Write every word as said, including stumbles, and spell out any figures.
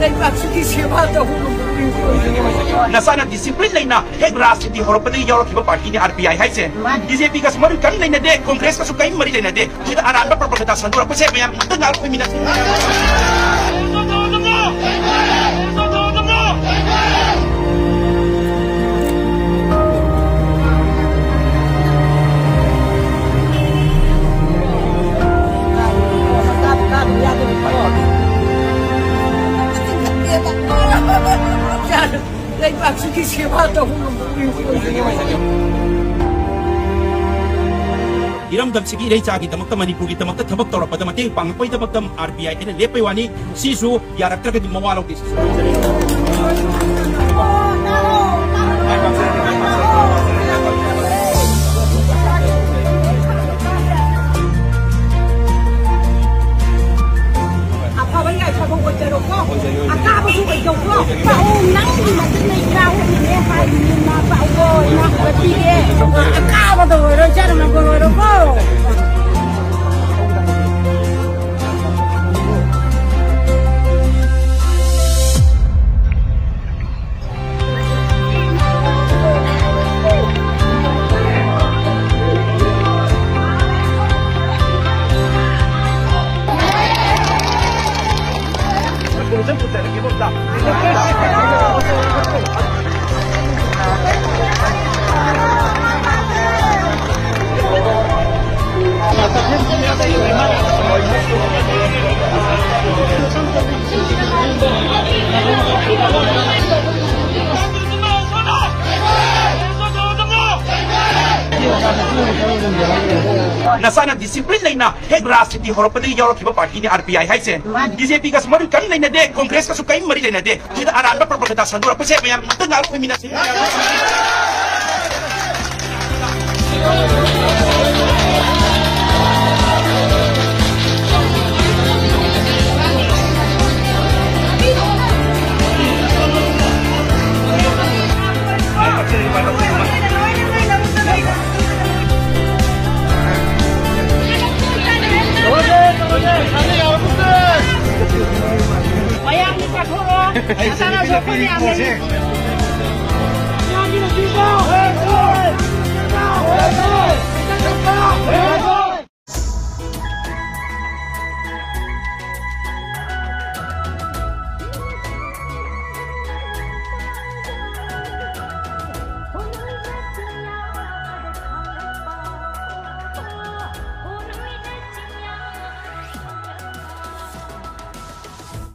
ꯂꯩꯕꯥꯛꯁꯤꯒꯤ ꯁꯦꯕꯥ ꯇꯧꯕ ꯅꯆꯥꯅ ꯗꯤꯁꯤꯄ꯭ꯂꯤꯟ ꯂꯩꯅ ꯍꯦꯛ ꯔꯥꯖꯅꯤꯇꯤ ꯍꯧꯔꯛꯄꯗꯒꯤ ꯌꯥꯎꯔꯛꯈꯤꯕ ꯄꯥꯔꯇꯤꯅꯤ ꯑꯥꯔ ꯄꯤ ꯑꯥꯏ ꯍꯥꯏꯁꯦ꯫ ꯃꯥꯅꯤ꯫ ꯕꯤ ꯖꯦ ꯄꯤꯒꯁꯨ ꯃꯔꯤ ꯀꯔꯤꯝ ꯂꯩꯅꯗꯦ, ꯀꯣꯡꯒ꯭ꯔꯦꯁꯀꯁꯨ ꯀꯔꯤꯝ ꯃꯔꯤ ꯂꯩꯅꯗꯦ꯫ ꯁꯤꯗ ꯑꯔꯥꯟꯕ ꯄ꯭ꯔꯣꯄꯒꯦꯟꯗꯥ ꯁꯟꯗꯣꯔꯛꯄꯁꯦ ꯃꯌꯥꯝ ꯑꯝꯇ ꯉꯥꯛ ꯑꯩꯈꯣꯏ ꯃꯤꯅ꯫ ꯂꯩꯕꯥꯛꯁꯤꯒꯤ ꯁꯦꯕꯥ ꯇꯧꯕ ꯉꯝꯕ ꯑꯣꯏꯌꯨ꯫ ꯏꯔꯝꯗꯝꯁꯤꯒꯤ ꯏꯔꯩꯆꯥꯒꯤꯗꯃꯛꯇ, ꯃꯅꯤꯄꯨꯔꯒꯤꯗꯃꯛꯇ ꯊꯕꯛ ꯇꯧꯔꯛꯄꯗ ꯃꯇꯦꯡ ꯄꯥꯡꯉꯛꯄꯒꯤꯗꯃꯛꯇ ꯑꯥꯔ ꯕꯤ ꯑꯥꯏ ꯑꯩꯅ ꯂꯦꯞꯄꯩ ꯋꯥꯅꯤ꯫ ꯁꯤꯁꯨ ꯌꯥꯔꯛꯇ꯭ꯔꯒꯗꯤ ꯃꯋꯥ ꯂꯧꯗꯦ꯫ ꯁꯤꯁꯨ ꯑꯐꯕ ꯌꯥꯏꯐꯕ ꯑꯣꯏꯖꯔꯣꯀꯣ꯫ ꯑꯀꯥꯕꯁꯨ ꯑꯣꯏꯖꯧꯀꯣ꯫ ꯄꯥꯎ ꯅꯪꯒꯤ ꯃꯇꯨꯡ ꯏꯟꯅ ꯏꯆꯥ ꯑꯣꯏꯅꯅꯦ ꯍꯥꯏꯔꯤꯅꯦ꯫ ꯏꯃꯥ ꯄꯥꯎ ꯏꯃꯥ ꯄꯤꯔꯦ꯫ ꯑꯀꯥꯕꯗ ꯑꯣꯏꯔꯣ, ꯆꯠꯅꯕ ꯑꯣꯏꯔꯣꯀꯣ꯫ ꯅꯆꯥꯅ ꯗꯤꯁꯤꯄ꯭ꯂꯤꯟ ꯂꯩꯅ ꯍꯦꯛ ꯔꯥꯖꯅꯤꯇꯤ ꯍꯧꯔꯛꯄꯗꯒꯤ ꯌꯥꯎꯔꯛꯈꯤꯕ ꯄꯥꯔꯇꯤꯅꯤ ꯑꯥꯔ ꯄꯤ ꯑꯥꯏ ꯍꯥꯏꯁꯦ꯫ ꯃꯥꯅꯤ꯫ ꯕꯤ ꯖꯦ ꯄꯤꯒꯁꯨ ꯃꯔꯤ ꯀꯔꯤꯝ ꯂꯩꯅꯗꯦ, ꯀꯣꯡꯒ꯭ꯔꯦꯁꯀꯁꯨ ꯀꯔꯤꯝ ꯃꯔꯤ ꯂꯩꯅꯗꯦ꯫ ꯁꯤꯗ ꯑꯔꯥꯟꯕ ꯄ꯭ꯔꯣꯄꯒꯦꯟꯗꯥ ꯁꯟꯗꯣꯔꯛꯄꯁꯦ ꯃꯌꯥꯝ ꯑꯝꯇ ꯉꯥꯛ ꯑꯩꯈꯣꯏ ꯃꯤꯅ꯫ ꯃꯌꯥꯝꯒꯤ ꯆꯥꯊꯣꯛ Essa era a sua família.